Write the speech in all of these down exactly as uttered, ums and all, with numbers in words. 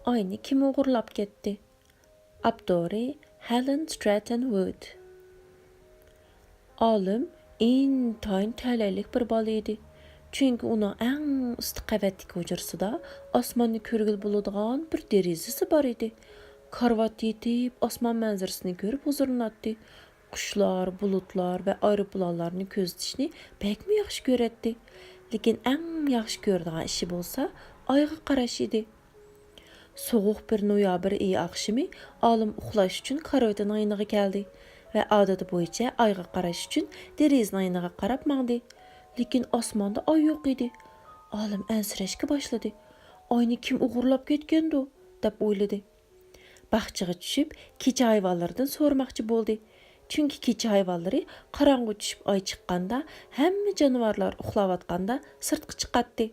ئاينى كىم ئوغرىلاپ كەتتى؟ ئاپتورى: ھېلېن ستراتتون ۋۇد. ئالىم ئىنتايىن تەلەيلىك بىر بالا ئىدى. چۈنكى ئۇنىڭ ئەڭ ئۈستى قەۋەتتىكى ھۇجرىسىدا ئاسماننى كۆرگىلى بولىدىغان بىر دېرىزىسى بار ئىدى. كارىۋاتتا يېتىپ، ئاسمان مەنزىرىسىنى كۆرۈپ ھۇزۇرلىناتتى. قۇشلار، بۇلۇتلار ۋە ئايروپىلانلارنى كۆزىتىشنى بەكمۇ ياخشى كۆرەتتى. لېكىن ئەڭ ياخشى كۆرىدىغان ئىشى بولسا ئايغا قاراش ئىدى. سوغۇق بىر نويابىر ئېيى ئاخشىمى ئالىم ئۇخلاش ئۈچۈن كارىۋىتىنىڭ يېنىغا كەلدى ۋە ئادىتى بويىچە ئايغا قاراش ئۈچۈن دېرىزىنىڭ يېنىغا قاراپ ماڭدى. لېكىن ئاسماندا ئاي يوق ئىدى. ئالىم ئەنسىرەشكە باشلىدى. ئاينى كىم ئوغرىلاپ كەتكەندۇ؟ دەپ ئويلىدى. باغچىغا چۈشۈپ، كېچە ھايۋانلىرىدىن سورىماقچى بولدى. چۈنكى كېچە ھايۋانلىرى قاراڭغۇ چۈشۈپ ئاي چىققاندا، ھەممە جانىۋارلار ئۇخلاۋاتقاندا سىرتقا چىقاتتى.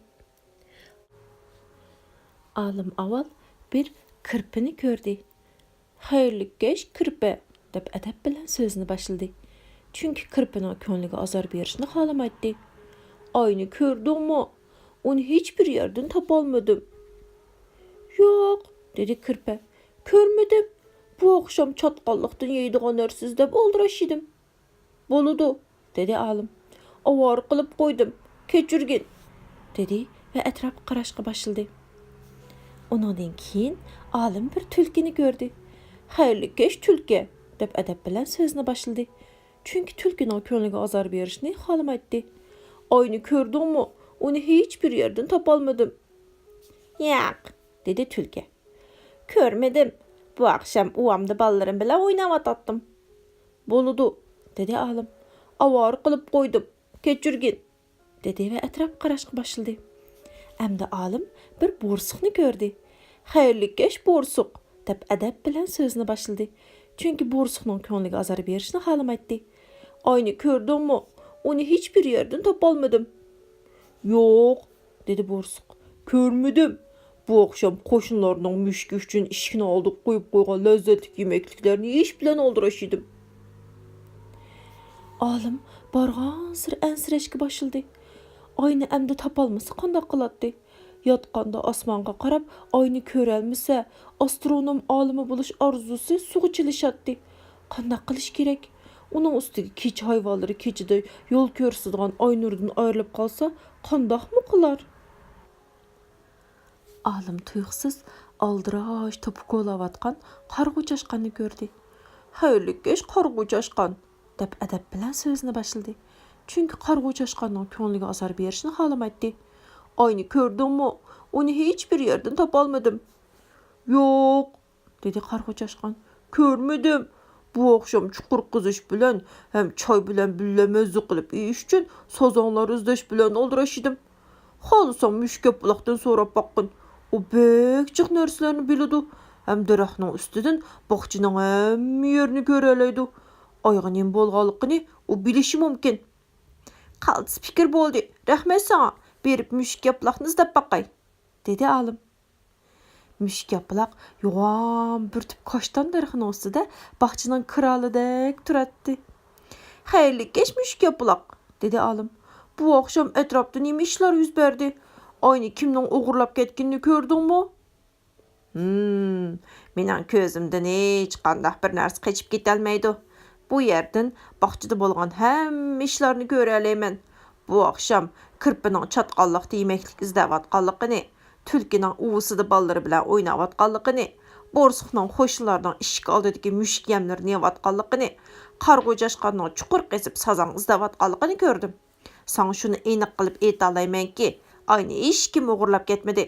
ئالىم ئاۋۋال بىر كىرپىنى كۆردى. «خەيرلىك كەچ، كىرپە!» دەپ ئەدەپ بىلەن سۆزىنى باشلىدى. چۈنكى كىرپىنىڭ كۆڭلىگە ئازار بېرىشنى خالىمايتتى. «ئاينى كۆردۈڭمۇ؟ ئۇنى ھېچبىر يەردىن تاپالمىدىم.» «ياق،» دېدى كىرپە، «كۆرمىدىم. بۇ ئاخشام چاتقاللىقتىن يەيدىغان نەرسە ئىزدەپ ئالدىراش ئىدىم.» «بولىدۇ،» دېدى ئالىم. «ئاۋارە قىلىپ قويدۇم. كەچۈرگىن،» دېدى ۋە ئەتراپقا قاراشقا باشلىدى. ئۇنىڭدىن كېيىن ئالىم بىر تۈلكىنى كۆردى. «خەيرلىك كەچ، تۈلكە!» دەپ ئەدەپ بىلەن سۆزىنى باشلىدى. چۈنكى تۈلكىنىڭ كۆڭلىگە ئازار بېرىشنى خالىمايتتى. «ئاينى كۆردۈڭمۇ؟ ئۇنى ھېچبىر يەردىن تاپالمىدىم.» «ياق،» دېدى تۈلكە. «كۆرمىدىم. بۇ ئاخشام ئۇۋامدا بالىلىرىم بىلەن ئويناۋاتاتتىم.» «بولىدۇ،» دېدى ئالىم. «ئاۋارە قىلىپ قويدۇم. كەچۈرگىن،» دېدى ۋە ئەتراپقا قاراشقا باشلىدى. ئەمدى ئالىم بىر بورسۇقنى كۆردى. «خەيرلىك كەچ، بورسۇق!» دەپ ئەدەپ بىلەن سۆزىنى باشلىدى. چۈنكى بورسۇقنىڭ كۆڭلىگە ئازار بېرىشنى خالىمايتتى. «ئاينى كۆردۈڭمۇ؟ ئۇنى ھېچبىر يەردىن تاپالمىدىم.» «ياق،» دېدى بورسۇق. «كۆرمىدىم. بۇ ئاخشام قوشنىلارنىڭ مۈشۈكى ئۈچۈن ئىشىكنىڭ ئالدىغا قويۇپ قويغان لەززەتلىك يېمەكلىكلەرنى يېيىش بىلەن ئالدىراش ئىدىم.» ئالىم بارغانسېرى ئەنسىرەشكە باشلىدى. ئاينى ئەمدى تاپالمىسا قانداق قىلاتتى؟ ياتقاندا ئاسمانغا قاراپ ئاينى كۆرەلمىسە، ئاسترونوم ئالىمى بولۇش ئارزۇسى سۇغا چىلىشاتتى. قانداق قىلىش كېرەك؟ ئۇنىڭ ئۈستىگە كېچە ھايۋانلىرى كېچىدە يول كۆرسىتىدىغان ئاي نۇرىدىن ئايرىلىپ قالسا، قانداقمۇ قىلار؟ ئالىم تۇيۇقسىز ئالدىراش توپا كولاۋاتقان قارىغۇ چاشقاننى كۆردى. «خەيرلىك كەچ، قارىغۇ چاشقان!» دەپ ئەدەپ بىلەن سۆزىنى باشلىدى. چۈنكى قارىغۇ چاشقاننىڭ كۆڭلىگە ئازار بېرىشنى خالىمايتتى. «ئاينى كۆردۈڭمۇ؟ ئۇنى ھېچبىر يەردىن تاپالمىدىم.» «ياق،» دېدى قارىغۇ چاشقان. «كۆرمىدىم. بۇ ئاخشام چۇقۇر قېزىش بىلەن ھەم چاي بىلەن بىللە مەززە قىلىپ يېيىش ئۈچۈن سازاڭلار ئىزدەش بىلەن ئالدىراش ئىدىم. خالىساڭ مۈشۈك ياپىلاقتىن سوراپ باققىن. ئۇ بەك جىق نەرسىلەرنى بىلىدۇ ھەم دەرەخنىڭ ئۈستىدىن باغچىنىڭ ھەممە يېرىنى كۆرەلەيدۇ. ئايغا نېمە بولغانلىقىنى ئۇ بىلىشى مۇمكىن.» «قالتىس پىكىر بولدى. رەھمەت ساڭا. بېرىپ مۈشۈك ياپىلاقنى ئىزدەپ باقاي،» دېدى ئالىم. مۈشۈك ياپىلاق يوغان بىر تۈپ كاشتان دەرىخىنىڭ ئۈستىدە باغچىنىڭ كىرالىدەك تۇراتتى. «خەيرلىك كەچ، مۈشۈك ياپىلاق!» دېدى ئالىم. «بۇ ئاخشام ئەتراپتا نېمە ئىشلار يۈز بەردى؟ ئاينى كىمنىڭ ئوغرىلاپ كەتكىنىنى كۆردۈڭمۇ؟» «ھىم، مېنىڭ كۆزۈمدىن ھېچقانداق بىر نەرسە قېچىپ كېتەلمەيدۇ. بۇ يەردىن باغچىدا بولغان ھەممە ئىشلارنى كۆرەلەيمەن. بۇ ئاخشام كىرپىنىڭ چاتقاللىقتا يېمەكلىك ئىزدەۋاتقانلىقىنى، تۈلكىنىڭ ئۇۋىسىدا بالىلىرى بىلەن ئويناۋاتقانلىقىنى، بورسۇقنىڭ قوشنىلارنىڭ ئىشىك ئالدىدىكى مۈشۈك يەملىرىنى يەۋاتقانلىقىنى، قارىغۇ چاشقاننىڭ چۇقۇر قېزىپ سازاڭ ئىزدەۋاتقانلىقىنى كۆردۈم. ساڭا شۇنى ئېنىق قىلىپ ئېيتالايمەنكى، ئاينى ھېچكىم ئوغرىلاپ كەتمىدى.»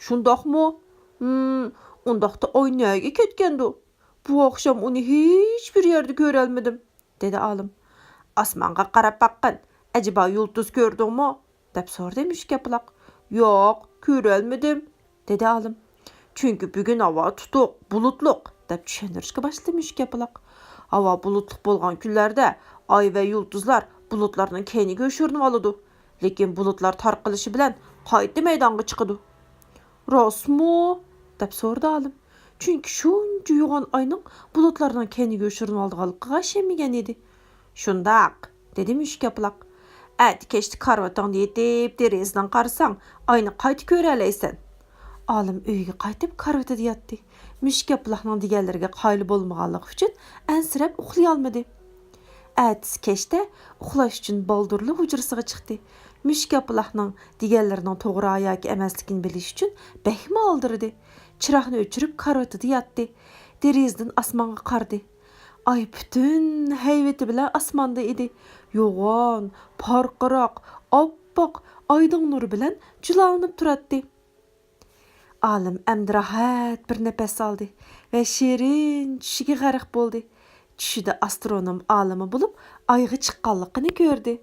«شۇنداقمۇ؟ ھىم، ئۇنداقتا ئاي نەگە كەتكەندۇ؟ بۇ ئاخشام ئۇنى ھېچبىر يەردە كۆرەلمىدىم،» دېدى ئالىم. «ئاسمانغا قاراپ باققىن، ئەجەبا يۇلتۇز كۆردۈڭمۇ؟» دەپ سورىدى مۈشۈك ياپىلاق. «ياق، كۆرەلمىدىم،» دېدى ئالىم. «چۈنكى بۈگۈن ھاۋا تۇتۇق، بۇلۇتلۇق،» دەپ چۈشەندۈرۈشكە باشلىدى مۈشۈك ياپىلاق. «ھاۋا بۇلۇتلۇق بولغان كۈنلەردە ئاي ۋە يۇلتۇزلار بۇلۇتلارنىڭ كەينىگە يوشۇرۇنۇۋالىدۇ. لېكىن بۇلۇتلار تارقىلىشى بىلەن قايتا مەيدانغا چىقىدۇ.» «راستمۇ؟» دەپ سورىدى ئالىم. چۈنكى شۇنچە يوغان ئاينىڭ بۇلۇتلارنىڭ كەينىگە يوشۇرۇنۇۋالىدىغانلىقىغا ئىشەنمىگەن ئىدى. «شۇنداق،» دېدى مۈشۈك ياپىلاق. «ئەتە كەچتە كارىۋىتىڭدا يېتىپ، دېرىزىدىن قارىساڭ، ئاينى قايتا كۆرەلەيسەن. ئالىم ئۆيىگە قايتىپ كارىۋىتىدا ياتتى. مۈشۈك ياپىلاقنىڭ دېگەنلىرىگە قايىل بولمىغانلىقى ئۈچۈن ئەنسىرەپ ئۇخلىيالمىدى. ئەتىسى كەچتە ئۇخلاش ئۈچۈن بالدۇرلا ھۇجرىسىغا چىقتى. مۈشۈك ياپىلاقنىڭ دېگەنلىرىنىڭ توغرا ياكى ئەمەسلىكىنى بىلىش ئۈچۈن بەكمۇ ئالدىرىدى. چىراغنى ئۆچۈرۈپ كارىۋىتىدا ياتتى. دېرىزىدىن ئاسمانغا قارىدى. ئاي پۈتۈن ھەيۋىتى بىلەن ئاسماندا ئىدى. يوغان، پارقىراق، ئاپئاق ئايدىڭ نۇرى بىلەن جۇلالىنىپ تۇراتتى. ئالىم ئەمدى راھەت بىر نەپەس ئالدى ۋە شېرىن چۈشىگە غەرق بولدى. چۈشىدە ئاسترونوم ئالىمى بولۇپ ئايغا چىققانلىقىنى كۆردى.